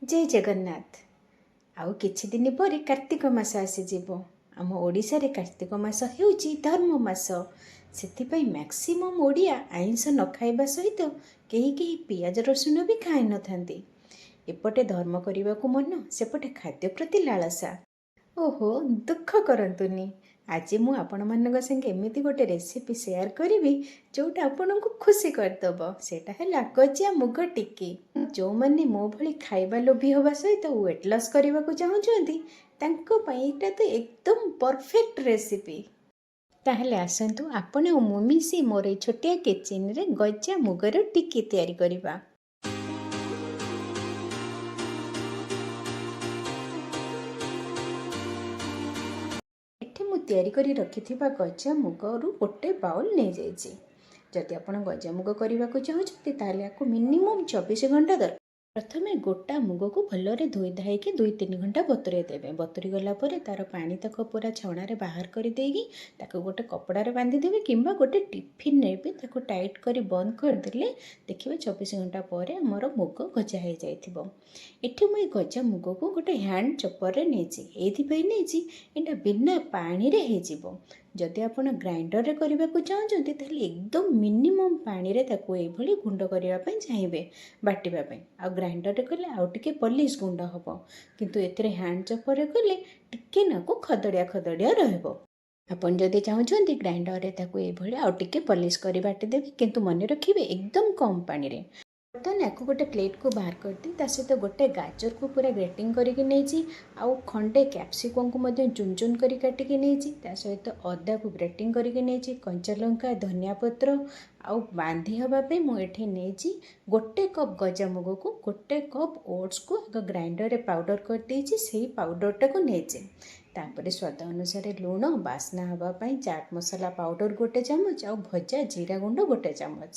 ଜୟ ଜଗନ୍ନାଥ। ଆଉ କିଛି ଦିନ ପରେ କାର୍ତ୍ତିକ ମାସ ଆସିଯିବ। ଆମ ଓଡ଼ିଶାରେ କାର୍ତ୍ତିକ ମାସ ହେଉଛି ଧର୍ମ ମାସ। ସେଥିପାଇଁ ମ୍ୟାକ୍ସିମମ୍ ଓଡ଼ିଆ ଆଇଁଷ ନ ଖାଇବା ସହିତ କେହି କେହି ପିଆଜ ରସୁଣ ବି ଖାଇନଥାନ୍ତି। ଏପଟେ ଧର୍ମ କରିବାକୁ ମନ, ସେପଟେ ଖାଦ୍ୟ ପ୍ରତି ଲାଳସା। ଓହୋ, ଦୁଃଖ କରନ୍ତୁନି। ଆଜି ମୁଁ ଆପଣମାନଙ୍କ ସାଙ୍ଗେ ଏମିତି ଗୋଟେ ରେସିପି ସେୟାର କରିବି, ଯେଉଁଟା ଆପଣଙ୍କୁ ଖୁସି କରିଦେବ। ସେଇଟା ହେଲା ଗଜା ମୁଗ ଟିକି। ଯେଉଁମାନେ ମୋ ଭଳି ଖାଇବା ଲୋଭି ହେବା ସହିତ ୱେଟ୍ ଲସ୍ କରିବାକୁ ଚାହୁଁଛନ୍ତି, ତାଙ୍କ ପାଇଁ ଏଇଟା ତ ଏକଦମ ପରଫେକ୍ଟ ରେସିପି। ତାହେଲେ ଆସନ୍ତୁ, ଆପଣ ଆଉ ମୁଁ ମିଶି ମୋର ଏଇ ଛୋଟିଆ କିଚେନରେ ଗଜା ମୁଗର ଟିକି ତିଆରି କରିବା। ଏଠି ମୁଁ ତିଆରି କରି ରଖିଥିବା ଗଜା ମୁଗରୁ ଗୋଟେ ବାଉଲ୍ ନେଇଯାଇଛି। ଯଦି ଆପଣ ଗଜାମୁଗ କରିବାକୁ ଚାହୁଁଛନ୍ତି, ତାହେଲେ ୟାକୁ ମିନିମମ୍ 24 ଘଣ୍ଟା ଦରକାର। ପ୍ରଥମେ ଗୋଟା ମୁଗକୁ ଭଲରେ ଧୋଇ ଧାଇକି 2-3 ଘଣ୍ଟା ବତୁରେଇ ଦେବେ। ବତୁରି ଗଲା ପରେ ତା'ର ପାଣି ତକ ପୁରା ଛଣାରେ ବାହାର କରିଦେଇକି ତାକୁ ଗୋଟେ କପଡ଼ାରେ ବାନ୍ଧିଦେବେ କିମ୍ବା ଗୋଟେ ଟିଫିନରେ ବି ତାକୁ ଟାଇଟ୍ କରି ବନ୍ଦ କରିଦେଲେ, ଦେଖିବେ 24 ଘଣ୍ଟା ପରେ ଆମର ମୁଗ ଗଜା ହେଇଯାଇଥିବ। ଏଠି ମୁଁ ଏଇ ଗଜା ମୁଗକୁ ଗୋଟେ ହ୍ୟାଣ୍ଡ ଚପରରେ ନେଇଛି। ଏଇଥିପାଇଁ ନେଇଛି, ଏଇଟା ବିନା ପାଣିରେ ହେଇଯିବ। ଯଦି ଆପଣ ଗ୍ରାଇଣ୍ଡରରେ କରିବାକୁ ଚାହୁଁଛନ୍ତି, ତାହେଲେ ଏକଦମ ମିନିମମ୍ ପାଣିରେ ତାକୁ ଏଇଭଳି ଗୁଣ୍ଡ କରିବା ପାଇଁ ଚାହିଁବେ ବାଟିବା ପାଇଁ। ଆଉ ଗ୍ରାଇଣ୍ଡରରେ କଲେ ଆଉ ଟିକେ ପଲିସ୍ ଗୁଣ୍ଡ ହେବ, କିନ୍ତୁ ଏଥିରେ ହ୍ୟାଣ୍ଡ ଚପରରେ କଲେ ଟିକେ ନାକୁ ଖଦଡ଼ିଆ ଖଦଡ଼ିଆ ରହିବ। ଆପଣ ଯଦି ଚାହୁଁଛନ୍ତି, ଗ୍ରାଇଣ୍ଡରରେ ତାକୁ ଏଇଭଳି ଆଉ ଟିକେ ପଲିସ୍ କରି ବାଟିଦେବେ, କିନ୍ତୁ ମନେ ରଖିବେ, ଏକଦମ କମ୍ ପାଣିରେ। ବର୍ତ୍ତମାନ ୟାକୁ ଗୋଟେ ପ୍ଲେଟ୍କୁ ବାହାର କରିଦେଇ ତା ସହିତ ଗୋଟେ ଗାଜରକୁ ପୁରା ଗ୍ରେଟିଂ କରିକି ନେଇଛି ଆଉ ଖଣ୍ଡେ କ୍ୟାପ୍ସିକମ୍କୁ ମଧ୍ୟ ଚୁନ ଚୁନ କରି କାଟିକି ନେଇଛି। ତା ସହିତ ଅଦାକୁ ଗ୍ରେଟିଂ କରିକି ନେଇଛି, କଞ୍ଚା ଲଙ୍କା, ଧନିଆ ପତ୍ର। ଆଉ ବାନ୍ଧି ହେବା ପାଇଁ ମୁଁ ଏଠି ନେଇଛି ଗୋଟେ କପ୍ ଗଜାମୁଗକୁ ଗୋଟେ କପ୍ ଓଟ୍ସକୁ ଆଗ ଗ୍ରାଇଣ୍ଡରରେ ପାଉଡ଼ର କରିଦେଇଛି, ସେଇ ପାଉଡ଼ରଟାକୁ ନେଇଛି। ତାପରେ ସ୍ୱାଦ ଅନୁସାରେ ଲୁଣ, ବାସ୍ନା ହେବା ପାଇଁ ଚାଟ୍ ମସଲା ପାଉଡ଼ର ଗୋଟେ ଚାମଚ ଆଉ ଭଜା ଜିରା ଗୁଣ୍ଡ ଗୋଟେ ଚାମଚ,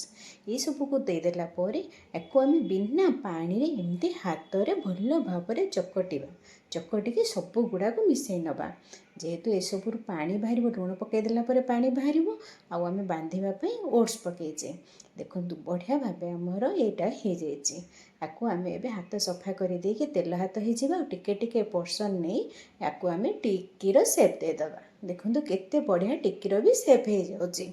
ଏସବୁକୁ ଦେଇଦେଲା ପରେ ୟାକୁ ଆମେ ବିନା ପାଣିରେ ଏମିତି ହାତରେ ଭଲ ଭାବରେ ଚକଟିବା। ଚକଟିକି ସବୁ ଗୁଡ଼ାକୁ ମିଶାଇ ନେବା। ଯେହେତୁ ଏସବୁରୁ ପାଣି ବାହାରିବ, ଲୁଣ ପକାଇ ଦେଲା ପରେ ପାଣି ବାହାରିବ ଆଉ ଆମେ ବାନ୍ଧିବା ପାଇଁ ଓଟ୍ସ ପକାଇଛେ। ଦେଖନ୍ତୁ, ବଢ଼ିଆ ଭାବେ ଆମର ଏଇଟା ହେଇଯାଇଛି। ୟାକୁ ଆମେ ଏବେ ହାତ ସଫା କରିଦେଇକି, ତେଲ ହାତ ହେଇଯିବ, ଆଉ ଟିକେ ଟିକେ ପୋର୍ସନ୍ ନେଇ ୟାକୁ ଆମେ ଟିକିର ସେପ୍ ଦେଇଦେବା। ଦେଖନ୍ତୁ, କେତେ ବଢ଼ିଆ ଟିକିର ବି ସେପ୍ ହେଇଯାଉଛି।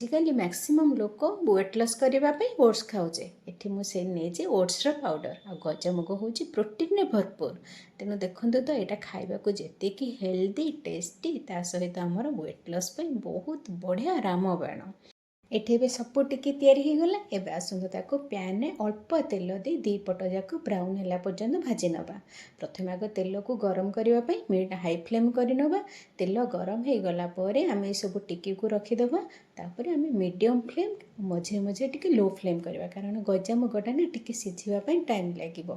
ଆଜିକାଲି ମ୍ୟାକ୍ସିମମ୍ ଲୋକ ୱେଟ୍ ଲସ୍ କରିବା ପାଇଁ ଓଟ୍ସ ଖାଉଛେ। ଏଠି ମୁଁ ସେ ନେଇଛି ଓଟ୍ସର ପାଉଡ଼ର। ଆଉ ଗଜାମୁଗ ହେଉଛି ପ୍ରୋଟିନରେ ଭରପୁର। ତେଣୁ ଦେଖନ୍ତୁ ତ, ଏଇଟା ଖାଇବାକୁ ଯେତିକି ହେଲ୍ଦି, ଟେଷ୍ଟି, ତା ସହିତ ଆମର ୱେଟ୍ ଲସ୍ ପାଇଁ ବହୁତ ବଢ଼ିଆ ରାମବାଣ। ଏଠି ଏବେ ସବୁ ଟିକେ ତିଆରି ହେଇଗଲା। ଏବେ ଆସନ୍ତୁ, ତାକୁ ପ୍ୟାନ୍ରେ ଅଳ୍ପ ତେଲ ଦେଇ ଦୁଇ ପଟ ଯାକ ବ୍ରାଉନ୍ ହେଲା ପର୍ଯ୍ୟନ୍ତ ଭାଜି ନେବା। ପ୍ରଥମେ ଆଗ ତେଲକୁ ଗରମ କରିବା ପାଇଁ ହାଇ ଫ୍ଲେମ୍ କରିନେବା। ତେଲ ଗରମ ହେଇଗଲା ପରେ ଆମେ ଏସବୁ ଟିକିକୁ ରଖିଦେବା। ତାପରେ ଆମେ ମିଡ଼ିୟମ୍ ଫ୍ଲେମ୍, ମଝିରେ ମଝିରେ ଟିକେ ଲୋ ଫ୍ଲେମ୍ କରିବା, କାରଣ ଗଜା ମୁଗଟା ନା ଟିକେ ସିଝିବା ପାଇଁ ଟାଇମ୍ ଲାଗିବ।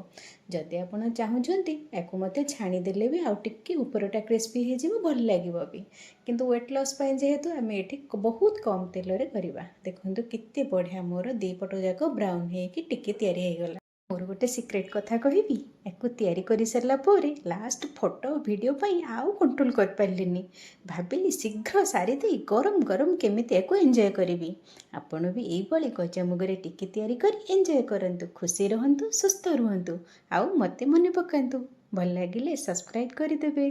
ଯଦି ଆପଣ ଚାହୁଁଛନ୍ତି, ୟାକୁ ମଧ୍ୟ ଛାଣିଦେଲେ ବି ଆଉ ଟିକେ ଉପରଟା କ୍ରିସ୍ପି ହେଇଯିବ, ଭଲ ଲାଗିବ ବି। କିନ୍ତୁ ୱେଟ୍ ଲସ୍ ପାଇଁ ଯେହେତୁ ଆମେ ଏଠି ବହୁତ କମ୍ ତେଲରେ କରିବା। ଦେଖନ୍ତୁ, କେତେ ବଢ଼ିଆ ମୋର ଦୁଇ ପଟ ଯାକ ବ୍ରାଉନ୍ ହେଇକି ଟିକେ ତିଆରି ହେଇଗଲା। ମୋର ଗୋଟେ ସିକ୍ରେଟ୍ କଥା କହିବି? ୟାକୁ ତିଆରି କରିସାରିଲା ପରେ ଲାଷ୍ଟ ଫଟୋ ଭିଡ଼ିଓ ପାଇଁ ଆଉ କଣ୍ଟ୍ରୋଲ୍ କରିପାରିଲିନି। ଭାବିଲି ଶୀଘ୍ର ସାରିଦେଇ ଗରମ ଗରମ କେମିତି ୟାକୁ ଏନ୍ଜୟ କରିବି। ଆପଣ ବି ଏଇଭଳି ଗଜାମୁଗରେ ଟିକି ତିଆରି କରି ଏନ୍ଜୟ କରନ୍ତୁ, ଖୁସି ରୁହନ୍ତୁ, ସୁସ୍ଥ ରୁହନ୍ତୁ ଆଉ ମୋତେ ମନେ ପକାନ୍ତୁ। ଭଲ ଲାଗିଲେ ସବସ୍କ୍ରାଇବ୍ କରିଦେବେ।